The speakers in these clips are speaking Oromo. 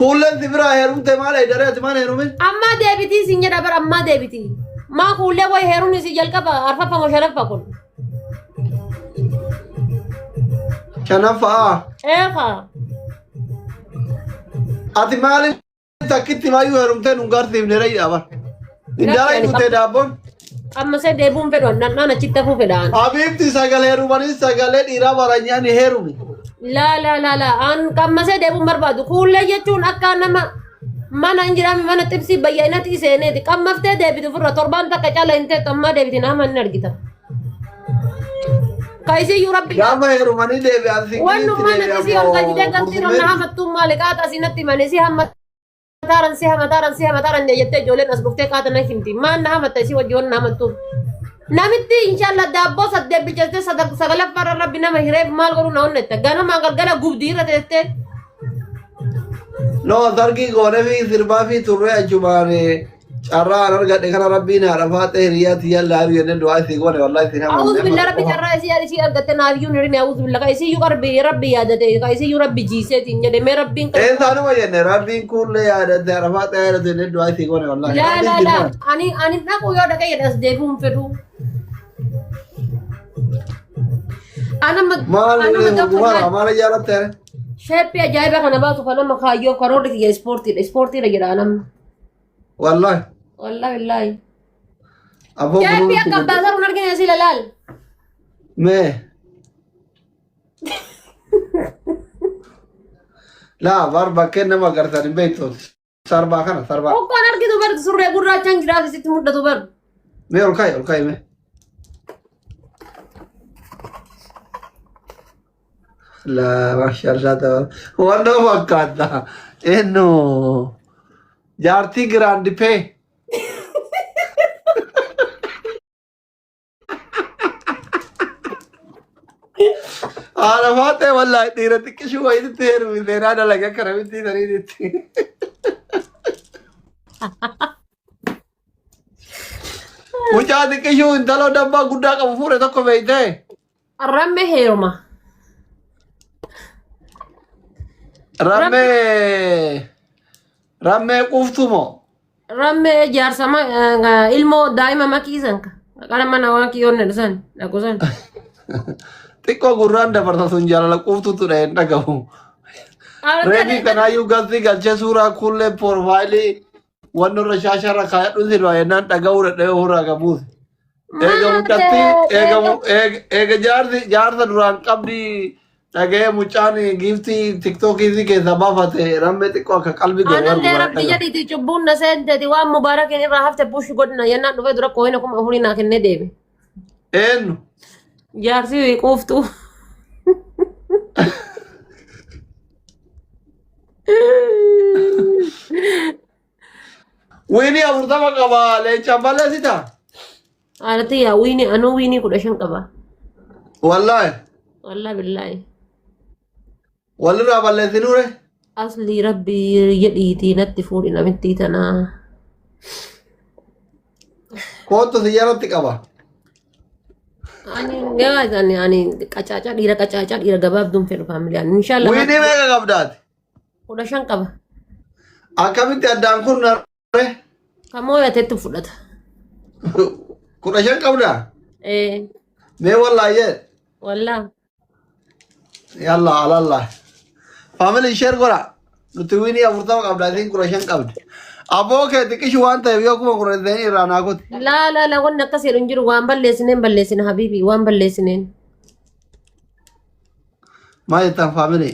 Kuulleen si biraa heerumte maal eedaree ati maal heerumin? Ammaa deebitii siin jedha bara ammaa deebitii. Maa kuullee wayi heerumni si jalqaba arfaffa moo shanaffa kun? Shanaffaa. Eefa. Ati maaliif takkitti maayyuu heerumtee nun garsiifne reeyyaa bar. Indaalaa dhufte daabboon. Amma see deebuun fedhu naan achitti hafuu fedhaan. Habiibti sagalee heerumanii sagalee dhiiraa baranyaan ni heerumi. Laa laa laa laa an qammasee deebuun barbaadu kuullee jechuun akka nama mana hin jiraame mana xibsii bayya'inatti seeneeti qammaftee deebitu ofirra torbaan takka caala hin teettu ammaa deebiti nama hin argita. Kaisiyyuu rabbi Gaafa heerumanii deebi'an wannu singiliitti mana deebi'an isii ol galchitee moo galtii na gurgurmeetti. hamattuun maali qaata asii natti himanii si hamma taaran si hamataaran si hamataaran jettee ijoolleen as dhuftee qaata na himti maan na hamatta isii wajji waan na hamattuuf. Namitti inshallah daabboo saddeet bilcheessitee sagalaffaarra rabbi nama hireef maal godhuu na onnetta ganamaan galgala gubdii irra teessee. No sargii goonee fi sirbaa fi turree achumaan carraa an argadhe kana rabbiin haadha faaxee hiriyaa tiyya laabii jennee du'aa isii goone wallahi isin hamanne A'uudhu amma billah rabbi qofa. carraa isii isii argatte naaf iyyuu hin hirine a'uudhu billah ka isii iyyuu qarbi rabbi yaadate ka isii iyyuu rabbi jiiseetiin jedhe mee rabbiin kan Eessaanuma jenne rabbiin kuullee yaadate haadha faaxee yaadate jennee du'aa isii goone wallahi laa rabbiin laa laa sirmaan. ani dhaqu yoo dhaqee jedhe as deebi'uu hin fedhu. Anama Maal anama doktor gumara maal maal jaalatte? sheeppii ajaa'iba kana baasu kan nama kaayyoo karoorri kiyya ispoortiidha ispoortiidha jedha anamni. Wallahi Wallahi wallahi. abboo Sheeppii guruun akka abbaa saruun argina si lalaal. Mee laa bar bakkeen nama agartan hin beektu sarbaa kana sarbaa. Ukkoon argitu bar surree gurraachaan jiraaf sitti mul'atu bar. Mee ol kaa'i ol kaa'i mee. Laa maashaallah tabar. Wannoo fakkaata. Eenyu jaartii giraandi pee. Haadha faaxee wallaahi dhiira xiqqishuu wayiitti heerumi seenaa dalaga akka namitti saniinitti. Mucaa xiqqishuu intaloo dambaa guddaa qabu fuudhe tokko beeytee. Ramme heeruma. Rammee rammee quuftu moo? Rammee jaarsa ilmoo daa'ima makii san ka. Qara mana waan kiyyoon jedhu san dhaqu san. Xiqqoo gurraan dabarsa sun jaalala quuftutu dha hin dhagahu. Reefii kanaayyuu galtii galchee suuraa kuullee poorfaayilii wanni irra shaasharra kaayadhu silaa jennaan dhaga'uu dadhabee ofirraa qabuuti. Eega mucatti eega mu- eega eega jaarsi jaarsa duraan qabdi dhaga'ee mucaan giiftii tiktookii isii keessaa baafate rammee xiqqoo akka qalbii godhu Anallee argu bara rabbi dhagahu. jedhiiti cubbuun na seenteeti waan mubaarakiin irraa hafte push godhina jennaan dhufee dura kooyina 4000 naa kennee deeme. Eenyu? Jaarsi quuftuu. Wiinii 40 qaba leencaan balleessita. Haadhati yaa wiinii anuu wiinii 15 qaba. Wallaahi Wallaahi billaahi. walirraa balleessinuure. Aslii rabbi jedhiitii natti fuudhi namittii tanaa. Kootu si jalatti qaba. Ani guys ani ani qacaacaa dhiira qacaacaa dhiira gabaabduun fedhu faamiliyaan. Inshallah Wiinii meeqa qabdaati? 15 qaba. Akkamitti addaan kun narre? Kan mooyatetti fudhata. 15 qabdaa? Ee Mee wallaahi jee. wallaa. Yalla alalla. Family share godha. Nuti wiinii 40 qabda isin 15 qabdi. Aboo kee xiqqishu waan ta'eef yoo 10,000 ta'in irraa naa kuti. Laa laa laa wanni akkas jedhu hin jiru waan balleessineen balleessina habiibi waan balleessineen. Maal jettan family?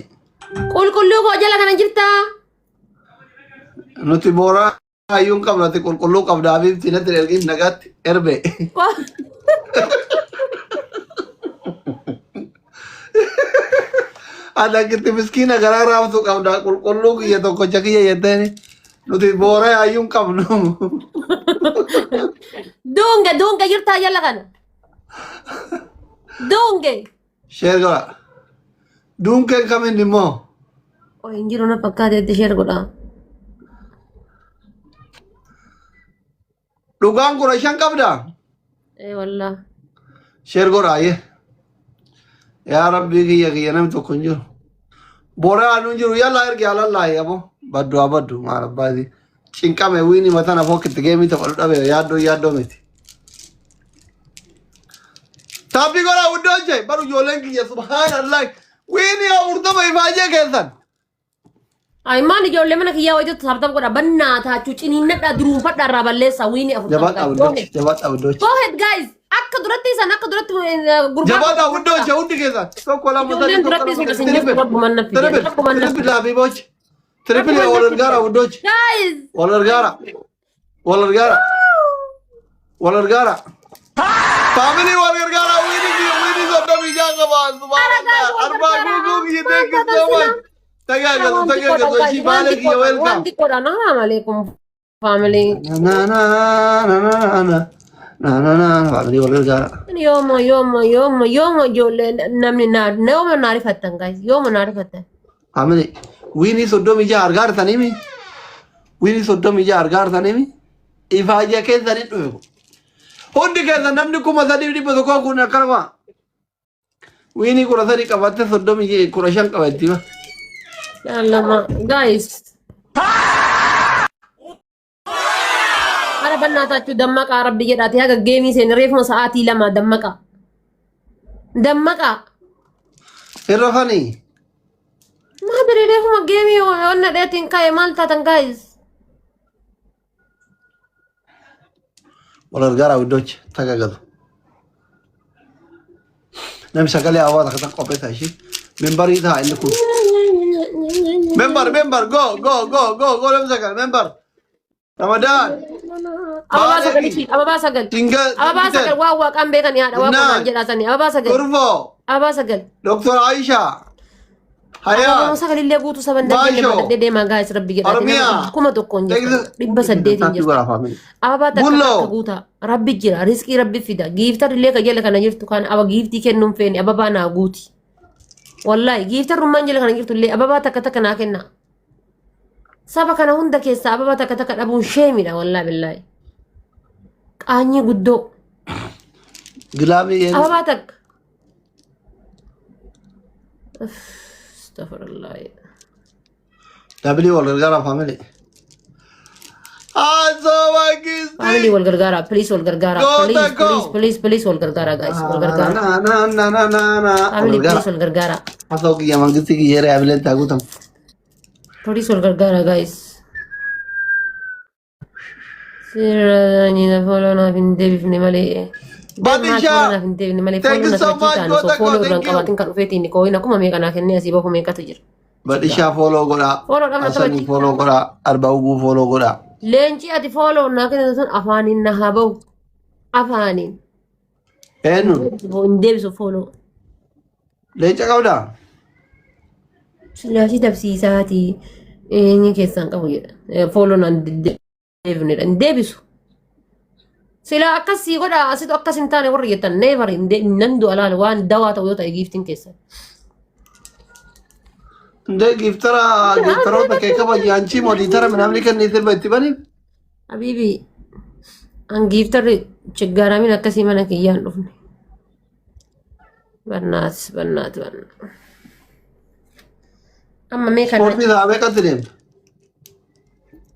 Qulqulluu koo jala kana jirtaa? Nuti booraa hayyuun qabna ati qulqulluu qabda habiibti natti hin ergin nagaatti erbe. Ati akkitti miskiina garaa raabsu qabda qulqulluu kiyya tokkocha kiyya jetteeni nuti booraa hayyuun qabnu. Duunge duunge jirtaa jala kana? Duunge. Sheer godha. Duunkeen kamiin immoo? Oh, hin jiru na fakkaateetti sheer godhaa. Dhugaan 15 qabdaa? Ee wallaa. Sheer godha ayyee. Yaa Rabbii kiyya kiyya namni tokko hin jiru. Boraa nu hin jiru yallaa ergi alallaahi aboo. Baddu haa baddu maal abbaa isii. Cinqame wiini mataan afoo itti geemii taphadhu dhabe yaaddoo yaaddoo miti. Taappii godhaa wuddooche baru ijoolleen kiyya subhaanallah wiini 40 ifaajee keessan. Aymaan ijoollee mana kiyyaa wayitu tap tap godha bannaa taachuu ciniinnadhaa duruunfadhaa irraa balleessaa wiinii 40 Jabaadhaa guys. Go wuddooche ahead. jabaadhaa wuddooche. Go ahead guys. Akka duratti san akka duratti gurbaa Jabaadhaa wuddooche hundi keessan tokko lama sadii Ijoolleen tokko duratti lama sun sadii isin jirtu triple rabbuman na fide. triple Rabbuman na triple fide. habiiboche triple Rabbuman wal na gargaara fide. wuddooche Guys. wal gargaara wal gargaara wal gargaara. Family wal gargaara wiini wiini 36 qaba Ara subhaanallah guys wal arbaa gargaara. guuguu kiyya Maal thank you taatan so sila? much. Tagaagatu Waan tagaagatu xiqqoodha ishii guys. Waan baalee kiyya xiqqoodha. Waan welcome. xiqqoodha. Naamu alaikum family. Na na na na na na na na na family wal gargaara. Yooma yooma yooma yooma ijoollee namni naa yooma naa rifattan guys. Yooma naa rifattan. Family wiinii 36 argaa jirtaniimi wiinii 36 argaa jirtaniimi ifaajja keessanii dhufe kun. Hundi keessan namni 3100 kun akkanuma wiinii 13 qabatte 35 qabatti. Lama guys. Ara bannaa taachuu dammaqaa rabbi jedhaati haga geemii seene reefuma sa'aatii 2 dammaqaa. Dammaqaa. Hin rafanii. Maa biri reefuma geemii onna dheetiin ka'e maal taatan guys. Wal gargaaraa widdoochi tagagatu. Namni sagalee hawaasa kan qopheessa ishee. Membarii ta'a inni kun. Membar membar go go go go go namni sagalee membar. Ramadaan. Ababaa sagal ishii ababaa sagal. Tinga Ababaa sagal waan waaqaan beekan yaadha waan Naan. qonnaan jedhaasanii ababaa sagal. Turfoo. Ababaa sagal. Dr. Aisha. Ababaa Hayaat. sagal illee guutuu saban dandeenye Baashoo. badhadhee deemaa guys rabbi jedhaati. Oromiyaa. 1000 jirtan 800 jirtan. Ababaa takka Bulloo. takka guutaa rabbi jira riskii rabbi fida giiftar illee ka jala kana jirtu kan aba giiftii kennuun feene ababaa naa guuti. Wallaahi giiftar rummaan jala kana jirtu illee ababaa takka takka naa kenna. Saba kana hunda keessaa ababaa takka takka dhabuun sheemidha wallaahi billaahi. Qaanyii guddoo Gilaabii eenyu? ababaa takka. Astaghfirullah. Dabilii wal gargaaraa family. Asoo Family Mangisti. wal gargaara please wal gargaara Goota please koo. please please please wal gargaara guys wal gargaara. Na na na na na na. Wal Family gargaara. please wal gargaara. Asoo kiyya mangisti kiyya reebileen taagutam. Please wal gargaara guys. Seera ni follow naaf hin deebifne malee. Badisha. Naaf hin deebifne malee Thank follow you na so much. tachiisaan osoo Goota koo. follow irraan Thank you. qabaatin kan dhufeetiin kooyin akkuma meeqa naa kennee asii bahu meeqatu jira. Badishaa follow godhaa. Follow dhamna Hasanii taphachiisa. follow godhaa. Arbaa uguu follow godhaa. Leenci ati follow naa kennitu sun afaaniin na haa bahu. Afaaniin. Eenyuun? Hin deebisu follow. Leenca qabdaa? Silaasii dabsiisaati. Eenyu keessaan qabu jedha. Follow naan deebifnedha. Hin deebisu. Silaa akkas sii godha asitu akkas hin taane warri jettan never nan du'a laala waan dawaa ta'u yoo ta'e giiftiin keessan. Ndee giiftara giiftaroota kee kabaji anchii modiitara minamni kennii sirba itti baniif. Habiibi an giiftarri chiggaaramiin akkasii mana kiyyaan dhufne. Barnaat barnaat barnaat. Amma mee kana Ispoortii isaa meeqatti deemta?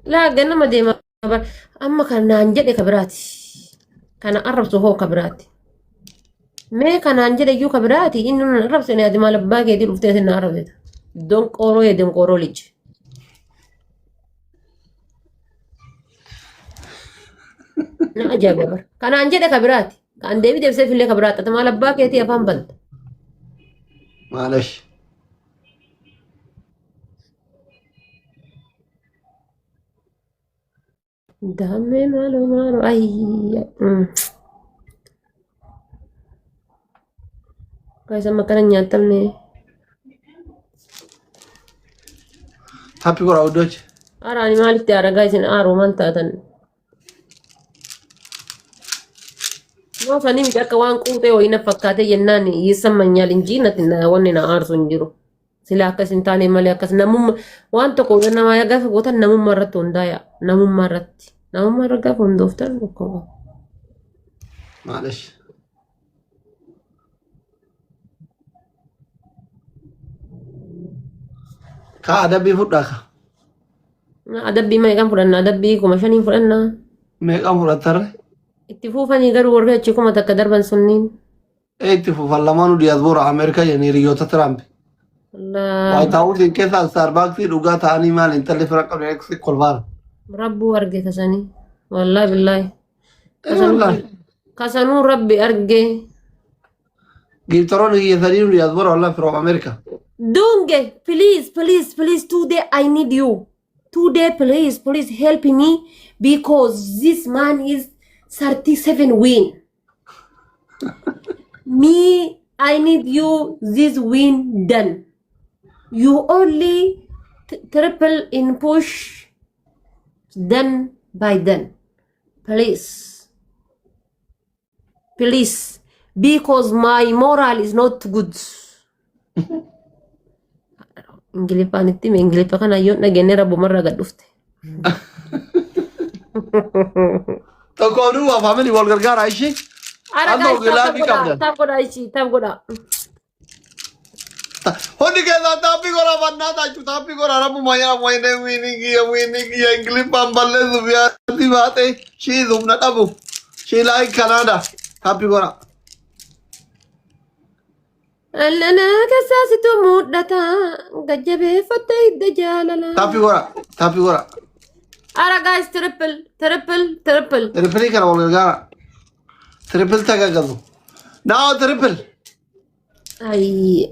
Laa ganama deema bar amma kanaan jedhe ka biraati. Kana arrabsu hoo ka biraati. Mee kanaan jedhe iyyuu ka biraati inni nun arrabsine ati maal abbaa keetii dhuftee isin na arrabsita. Donqooroo yee donqooroo liji. Na ajaa'iba bara. Kanaan jedhe ka biraati. Kan deebii deebiseef illee ka biraati. Ati maal abbaa keetii afaan banta. Maalash. Daammee maaloo maaloo ayya. Guys amma akkana hin nyaatamne. Tappi godhaa iddoochi. Ara ani maalitti aara guys hin aaru maal taatan. Moo sanii miti akka waan quuxee wayii na fakkaatee jennaan yissammanyaal injii natti wanni na aarsu hin jiru. Sila akkas hin taane malee akkas namumma waan tokko namaa gaafa gootan namummaa irratti hundaaya. Namummaa irratti. Namummaa irra gaafa hundooftan rakkoo qaba. Maalish. Kaa adabbii fudhaa ka. Adabbii meeqan fudhanna? Adabbii 5,000 fudhanna. Meeqan fudhattarre? Itti fuufanii garuu warri achi 1000 darban sunniin. Ee, itti fufan lamaanuu diyaaspoora Ameerikaa jedhanii hiriyoota Tiraamp. Wallaahi. White House keessa Starbucks dhugaa ta'anii maal intalli fira qabdu eeksi kolfaara. Rabbuu arge kasanii. Wallaahi billaahi. Ee wallaahi. Kasanuu rabbi arge. Giiftoroonni kiyya sadiinuu diyaaspoora wallaahi from America. Dunge, please, please, please, today I need you. Today, please, please help me because this man is 37 win. Me, I need you this win done. You only triple in push done by done. Please, please, because my moral is not good. Ingiliffaan itti hime. Ingiliffa kana yoon dhageenye rabbumarraa gad dhufte. Tokko duwwaa family wal gargaara ishee. Ara Amma guys, tap ogilaabii godhaa, qabdan. tap godhaa ishii, tap godhaa. Hundi keessaa taappii godhaa fannaa taachuu taappii godhaa rabbuma yaa wayne wiinigiyya wiinigiyya Ingiliffaan balleessuuf yaaddi baatee shii humna dhabu. Shii like Kanaada taappii godhaa. Allanaa keessaa situ mul'ata, gajjabeeffatte hidda jaalala. Taappii godhaa taappii godhaa. Ara guys, triple, triple, triple. Triple kana wal gargaara. Triple tagagazu. Now triple. Ay.